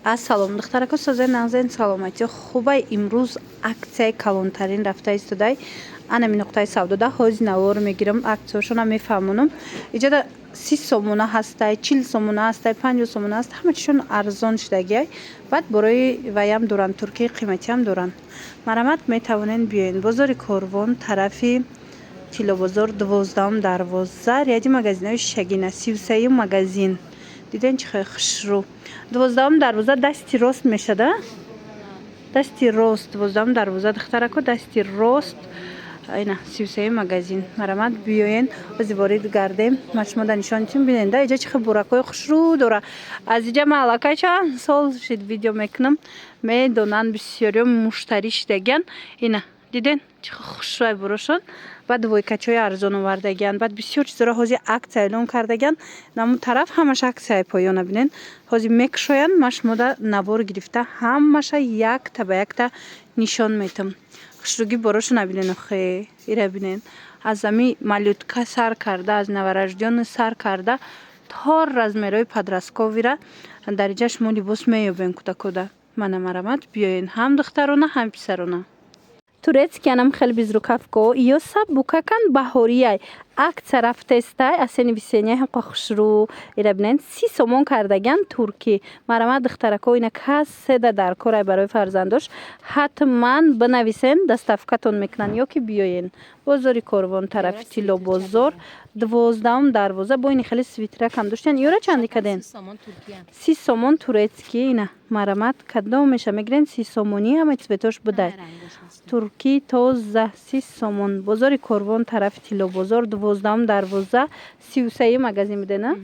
Ассалом, духтарако, созен, нағзен, саломатӣ, хубай? Имрӯз аксияи калонтарин рафта истодай анами нуқтаи савдода. Ҳози навор мегирам, аксияшона мефаҳмонам. Иҷода 30 сомона ҳастай, 40 сомона ҳастай, 50 сомона ҳаст, ҳама чизшон арзон шудагиай. Баъд борои ваям доранд, туркии қиматиам доранд. Марамат, метавонен биёен бозори Корвон, тарафи Тиллобозор, 12-ум дарвоза, ряди магазинҳои шишагина, 33-юм магазин. Диден, чӣ хеле хушрӯ? 12-ум дарвоза дасти рост мешада, дасти рост, 12-ум дарвоза, духтарако, дасти рост, ина 33-юм магазин. Марамат, биёен, ози ворид гардем, ма шумо да нишон дитем. Бинен да, иҷа чӣ хел буракҳои хушрӯ дора. Аз иҷа ман аллакай чанд сол шид видео мекунам, медонанд, бисёриё муштарӣ шидагиян. Ина диден, чӣ хел хушрӯай бурошон. Баъд двойкачаҳои арзон овардагиян, баъд бисёр чизоро ҳозир аксия эълон кардагиян. Намун тараф ҳамаш аксияи поёна. Бинен, ҳозир мекушоянд, ма шумода навор гирифта, ҳамаша якта ба якта нишон метам. Хушрӯгӣ борошона бинен, охе, ира бинен. Аз ами малютка сар карда, аз новорождённый сар карда то размерҳои подростковыйра дар иҷа шумо либос меёбен кӯдакода. Мана, марамат, биёен, ҳам духтарона, ҳам писарона. Турецкиянам хеле безрукавко ё сабукакан, баҳорияй, аксия рафтестай, осенний весенний, ҳамқа хушрӯ. Ира бинен, 30 сомон кардагиян туркӣ. Марамат, духтарако, ина каседа дар корай барои фарзандош, ҳатман бинависен, доставкатон мекунанд ё ки биёен бозори Корвон, тарафи Тиллобозор, 12-ум дарвоза. Бо ини хеле свитеракам доштан. Ёра чанди каден? 30 сомон турецкий. Ина, марамат, кадомеша мегирен, 30 сомонӣ, ҳамаи цветош будай. Туркӣ тоза, 30 сомон. Бозори Корвон, тарафи Тиллобозор, 12-ум дарвоза, 33-юм магазин будена,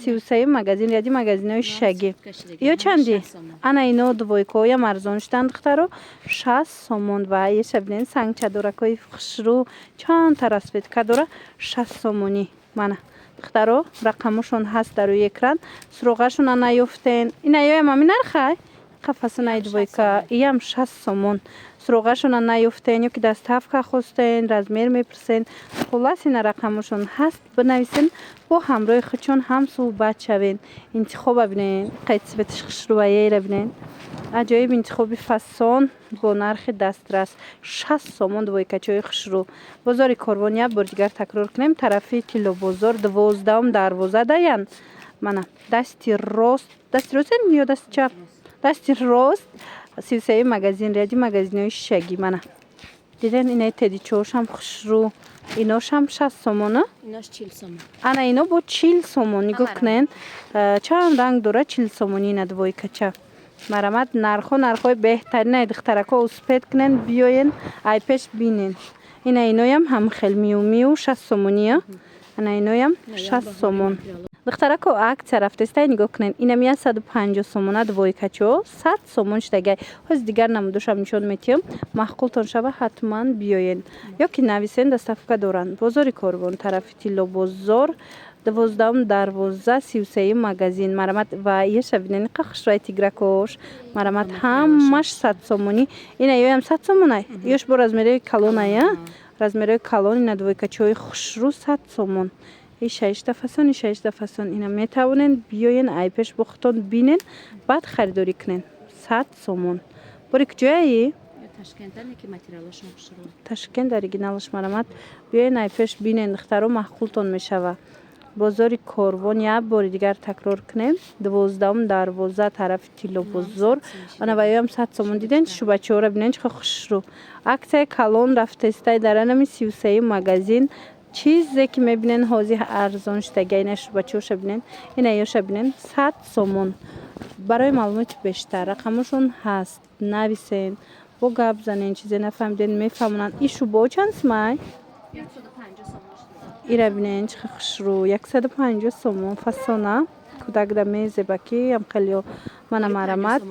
33-юм магазин, ряди магазинҳои шишагӣ. Ё чанди? Ана ино двойкаоям арзон шуданд, духтаро, 60 сомон. Ва еша бинед, сангчадоракҳои хушрӯ, чандта расцветка дора, 60 сомонӣ. Мана, духтаро, рақамошон ҳаст дар рӯи экран, суроғашона наёфтен. Ина ёям ҳамин нархай, қафасанаи двойка, иям 60 сомон. Суроғашона наёфтен ё ки доставка хостен, размер мепурсен, хуллас, ина рақамошон ҳаст, бинависен, бо ҳамроҳи худшон ҳам суҳбат шавен. Интихоба бинен, қай цветаш хушрӯяера бинен, аҷоиб интихоби фасон бо нархи дастрас, 60 сомон двойкачаҳои хушрӯ. Бозори Корвон, як бори дигар такрор кунем, тарафи Тиллобозор, 12-ум дарвоза даян. Мана, дасти рост, дасти рост ё дасти чап? Дасти рост, 33-юм магазин, ряди магазинҳои шишагӣ. Мана, диден, инаи тедичоошам хушрӯ, иношам 60 сомона. Ана ино бо 40 сомон. Нигоҳ кунен, чанд ранг дора, 40 сомонӣ ина двойкача. Марамат, нархҳо нархҳои беҳтаринай, духтарако, успеть кунен, биёен, ай пеш бинен. Ина иноям ҳам хел Миу Миу 60 сомония, ана иноям 60 сомон. Духтарако, аксия рафтестай, нигоҳ кунед, инам 150 сомона двойкачо, 100 сомон шудагай. Ҳози дигар намудошам нишон метиҳам, маъқултон шава, ҳатман биёен ё ки нависен, доставка доранд. Бозори Корвон, тарафи Тиллобозор, 12-ум дарвоза, 33-юм магазин. Марамат, ва еша бинен, қа хушрӯай тигракош. Марамат, ҳамаш 100 сомонӣ. Ина ёям 100 сомонай, ёш бо размерои калоная, размерои калон. Ина двойкачои хушрӯ, 100 сомон. И шашта фасон, и шашта фасон. Ина метавонен биёен, ай пеш бо худтон бинен, баъд харидорӣ кунен. 100 сомон. Бори куҷояи? Ташкент, оригиналаш. Марамат, биёен, ай пеш бинен, духтаро, маъқултон мешава. Бозори Корвон, як бори дигар такрор кунем, 12-ум дарвоза, тарафи Тиллобозор. Ана ваёям 100 сомон. Диден, шубачаҳоро бинен, чӣ хушрӯ. Аксияи калон рафтестай дар анами 33-юм магазин. Чизе ки мебинен, ҳозир арзон шудага. Ина шубачаҳоша бинен, ина ёша бинен, 100 сомон. Барои маълумоти бештар рақамошон ҳаст, нависен, бо гап занен, чизе нафаҳмиден, мефаҳмонанд. И шубаҳо чанд сумай? Ира бинен, чӣ хушрӯ, 150 сомон. Фасона кӯдакда мезеба, ки ам хеле. Мана, марамат,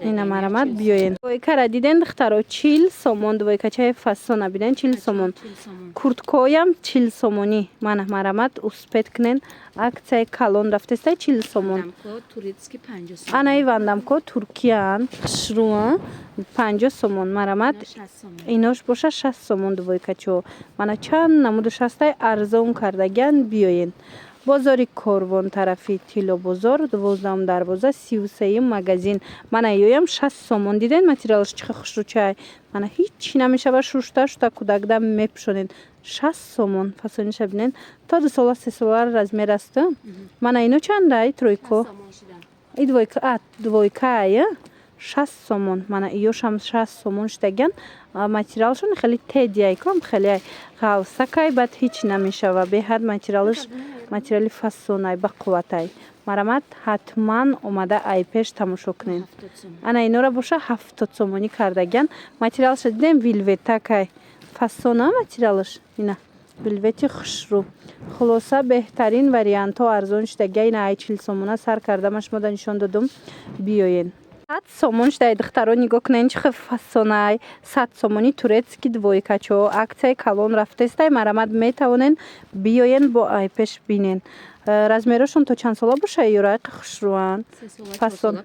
ина, марамат, биёен. Двойкара диден, духтаро, 40 сомон. Двойкачаи фасона бинен, 40 сомон. Курткоям 40 сомонӣ. Мана, марамат, успеть кунен, аксияи калон рафтестай, 40 сомон. Анаи вандамко туркиян, хушрӯа, 50 сомон. Марамат, инош боша 60 сомон двойкачо. Мана, чанд намудаш ҳастай, арзон кардагиян, биёен. Бозори Корвон, тарафи Тиллобозор, 12-ум дарвоза, 33-юм магазин. Мана ёям 60 сомон. Диден, материалаш чӣ хел хушрӯчай. Мана, ҳичи намешава, шушта шута кӯдакда мепӯшонед. 60 сомон. Фасониша бинен, то 2 сола, 3 сола размер аст. Мана ино чандай, тройко? И двойка, а двойкая 60 сомон. Мана иёшам 60 сомон шудагиян. Материалшон хеле тедиай кам, хеле ғалсакай, баъд ҳеҷ намешава. Беҳад материалаш материали фасонай, бақувватай. Марамат, ҳатман омада айпеш тамошо кунед. Ана инора боша 70 сомонӣ кардагиян. Материалаша дидем, вельветакай, фасона материалаш. Ина вельвети хушрӯ. Хулоса, беҳтарин вариантҳо арзон шудагия. Ина ай 40 сомона сар карда, ман шумода нишон додум, биёен. 100 сомон шудай, духтаро, нигоҳ кунед, чӣ хел фасонай. 100 сомонӣ турецкий двойкачо. Аксияи калон рафтестай, марамат, метавонен биёен, бо айпеш бинен. Размерошон то чанд сола боша? Юрайқи хушрӯанд, фасон.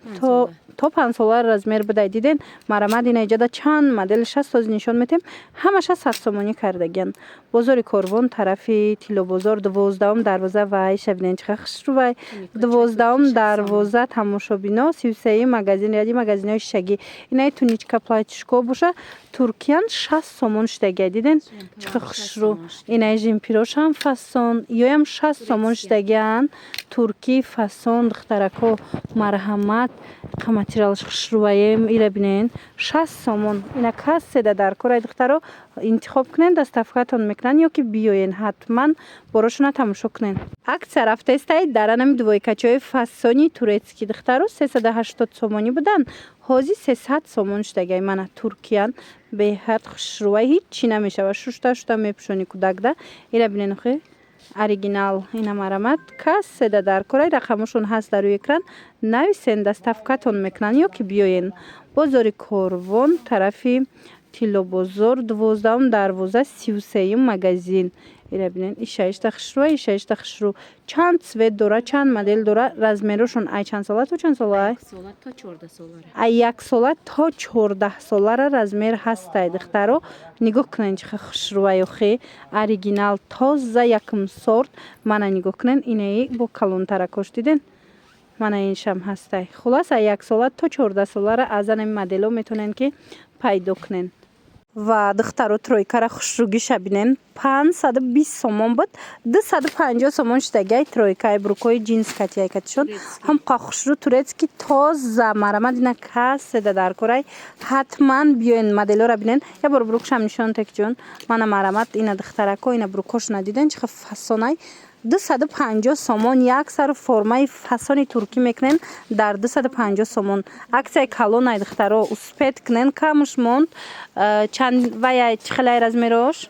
То 5 сола размер будай. Диден, марамат, ина иҷода чанд модели 60 сози нишон метем, ҳамаша 100 сомонӣ кардагиян. Бозори Корвон, тарафи Тиллобозор, 12-ум дарвоза. Вай шабинен, чӣ хел хушрӯвай. 12-ум дарвоза, тамошобино, 33-юм магазин, ряди магазинҳои шишагӣ. Инаи туничка, платьишко боша, туркиян, 60 сомон шудагия. Диден, чӣ хел хушрӯ. Инаи жемпирошам фасон, иёям 60 сомон шудагиян, туркӣ фасон. Духтарако, марҳамат, қа материалаш хушрӯваем. Ира бинен, 60 сомон. Ина каседа дар корай, духтаро, интихоб кунен, доставкатон мекунанд, ё ки биёен, ҳатман борошона тамошо кунен. Аксия рафтаистай дар анами двойкачои фасони турецкий, духтаро, 380 сомонӣ буданд, ҳозир 300 сомон шудагай. Мана туркиян, беҳад хушрӯвай, ҳичи намешава, шушта шута мепӯшонӣ кӯдакда. Ира бинен, охи оригинал. Ина марамат, каседа дар корай, рақамошон ҳаст дар рӯи экран, нависен, доставкатон мекунанд, ё ки биёен. Бозори Корвон, тарафи Тиллобозор, 12-ум дарвоза, 33-юм магазин. Ира бинен, ишаишта хушрӯ, ишаишта хушрӯ. Чанд цвет дора, чанд модел дора. Размерошон ай чанд сола то чанд сола? Ай 1 сола то 14 солара размер ҳастай. Духтаро, нигоҳ кунен, чӣ хел хушрӯвай, охи оригинал, тоза, якум сорт. Мана нигоҳ кунен, инаи бо калонтаракош, диден? Мана иншам ҳастай. Хулас, ай 1 сола то 14 солара аз анами моделҳо метавонен ки пайдо кунен. Ва духтаро, тройкара хушрӯгиша бинен, 520 сомон буд, 250 сомон шудагиай. Тройкаи брюкои ҷинс катиай, катишон ҳамқа хушрӯ, турецкий, тоза. Марамад, ина каседа дар корай, ҳатман биёен, моделҳоро бинен. Я бор брюкшам нишон текҷон. Мана, марамат, ина духтарако, ина брюкошона диден, чӣ хел фасонай. 250 сомон як сару формаи фасони туркӣ мекунен дар 250 сомон. Аксияи калонай, духтаро, успеть кунен, камуш монд. Чанд вая, чӣ хелай размерош?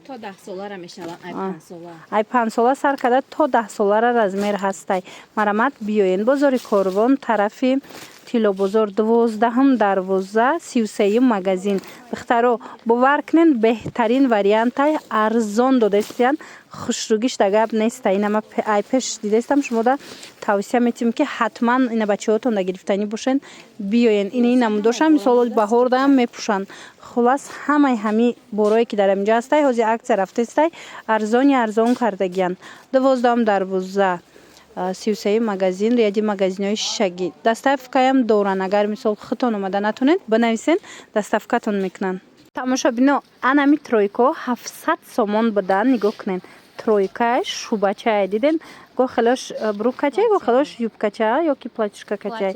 То 10 солара мешавад, ай 5 сола. Ай 5 сола сар карда то 10 солара размер ҳастай. Марамат, биёен. Бозори Корвон, тарафи Тиллобозор, 12-ум дарвоза, 33-юм магазин. Духтаро, бовар кунен, беҳтарин вариантай, арзон додаистиян, хушрӯгиш да гап неста. Ина ма ай пеш дидаистам, шумода тавсия метиҳем ки ҳатман ина бачаҳотонда гирифтанӣ бошен, биёен. Ини намудошам, мисол, баҳордаам мепӯшанд. Хулас, ҳамаи ҳами борое ки дар инҷа ҳастай, ҳозир аксия рафтаистай, арзони арзон кардагиян. 12-ум дарвоза, 33-юм магазин, ряди магазинҳои шишагӣ. Доставкаям доранд, агар мисол худтон омада натонед, бинависен, доставкатон мекунанд. Тамошобино, анами тройко 700 сомон будан. Нигоҳ кунед, тройкааш шубачае, диден? Гоҳ хелош брюкачай, гоҳ хелош юбкача ё ки платьишкакачай.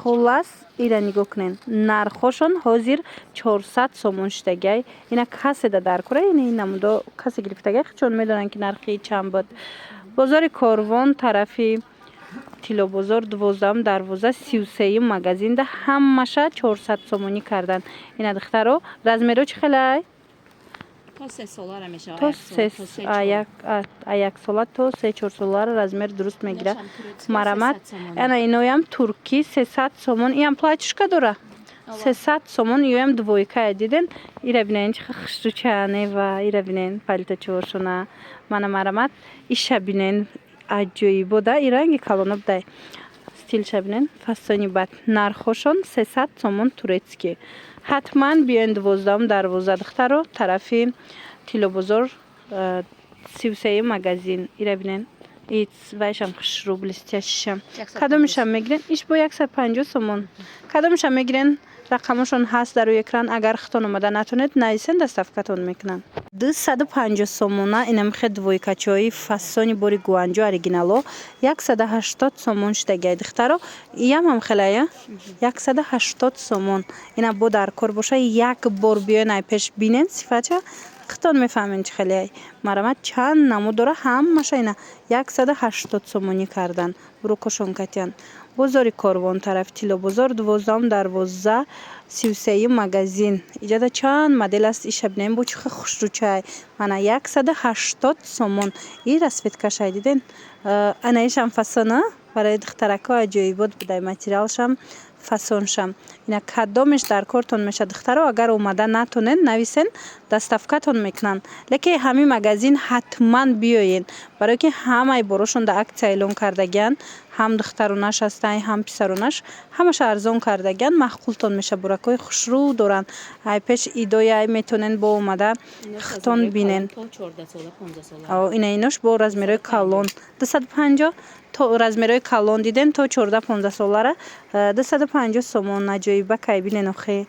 Хулас, ира нигоҳ кунед, нархошон ҳозир 400 сомон шудагиай. Ина каседа дар кора, ина ин намудо касе гирифтагиай, чун медонанд ки нархи чанд буд. Бозори Корвон, тарафи Тиллобозор, 12-ум дарвоза, 33-юм магазинда ҳамаша 400 сомонӣ карданд. Ина духтаро, размеро чӣ хелай? То 3 солара мешавад. То 1 сола то 3-4 солара размер дуруст мегирад. Марамат, ана иноям туркӣ, 300 сомон. Иам платьишка дора, 300 сомон. Иоям двойкая, диден? Ира бинен, чӣ хушрӯчаане. Ва ира бинен, палточошона. Мана, марамат, иша бинен, аҷоибода. И ранги калона будай, стилша бинен, фасони бад. Нархошон 300 сомон, турецкий. Ҳатман биёен 12-ум дарвоза, духтаро, тарафи Тиллобозор, 33-юм магазин. Ира бинен. Вайшам хушрӯ, блестящий шам. Кадомешам мегирен? Иш бо 150 сомон. Кадомешам мегирен? Рақамошон ҳаст дар рӯи экран. Агар хитон омада натонед, нависен, доставка тон мекунанд. 250 сомона. Инамихе двойка чои фасони бори Гуанҷо, оригинало, 180 сомон шудагиай, духтаро. Иям ҳам хелая, 180 сомон. Ина бо дар кор боша, як бор биёен, ай пеш бинен сифатша, хитон мефаҳмен чӣ хелеай. Марамат, чанд намуд дора ҳамаша. Ина 180 сомонӣ кардан, бурукошон катян. Бозори Корвон, тарафи Тиллобозор, 12-ум дарвоза, 33-юм магазин. Иҷода чанд модел аст. Иша бинем, бо чӣ хел хушрӯчай. Мана, 180 сомон. И расцветка шай диден? Ана ишам фасона, барои духтарако аҷоибот будай, материалшам, фасоншам. Ина кадомеш дар кортон мешад, духтаро? Агар омада натонен, нависен, доставка тон мекунанд. Лекин ҳамин магазин ҳатман биёен, барое ки ҳамаи борошон дар акция эълон кардагиянд. Ҳам духтаронаш ҳастанд, ҳам писаронаш, ҳамаша арзон кардагиянд. Маъқултон меша, буракҳои хушрӯ доранд. Ай пеш идоя метонен бо омада хитон бинен. Ина инош бо размерҳои калон 250, то размерҳои калон дидем, то 14-15 солара 250 сомон. Аҷоиба кай, бинен охе.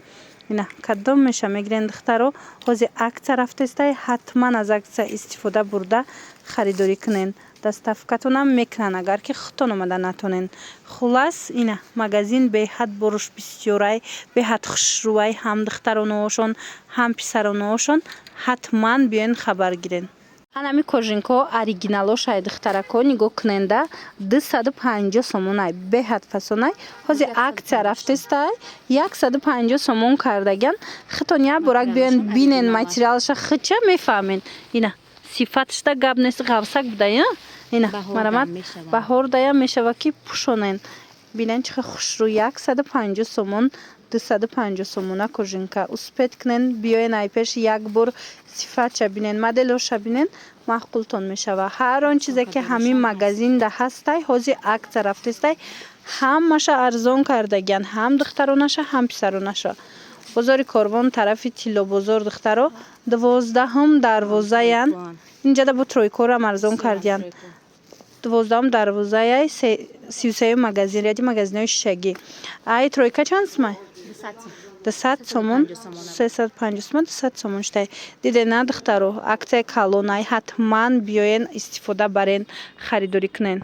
Ина кадом меша мегирен, духтаро? Ҳозир акция рафтестай, ҳатман аз акция истифода бурда харидорӣ кунен. Доставка тонам мекунанд, агар ки худтон омада натонен. Хуллас, ина магазин беҳад боруш бисёрай, беҳад хушрӯай, ҳам духтароноошон, ҳам писароноошон. Ҳатман биёен, хабар гирен. Ҳанами кожанка ҳо оригиналошай, духтарако, нигоҳ куненда, 250 сомонай, беҳад фасонай. Ҳозир акция рафтестай, 150 сомон кардаган. Хитон як борак биёен, бинен материалша, хича мефаҳмен. Ина сифатшда гап нест, ғавсак будая. Ина марамат, баҳор дая мешава ки пӯшонен. Бинен, чӣ хел хушрӯ, 150 сомон, 250 сомона кожанка. Успеть кунен, биёен, ай пеш як бор сифатша бинен, моделоша бинен, маъқултон мешава. Ҳар он чизе ки ҳамин магазинда ҳастай, ҳозир акция рафтестай, ҳамаша арзон кардагиян, ҳам духтаронаша, ҳам писаронаша. Бозори Корвон, тарафи Тиллобозор, духтаро, 12-ҳум дарвозаян. Инҷада бо тройка рам арзон кардиян. 12-ум дарвозаяй, 33-юм магазин, ряди магазинҳои шишагӣ. Ай тройка чанд сумай? 200 сомон, 350 сомон, 200 сомон шудай. Диде на, духтаро, акция калонай, ҳатман биёен, истифода барен, харидорӣ кунен.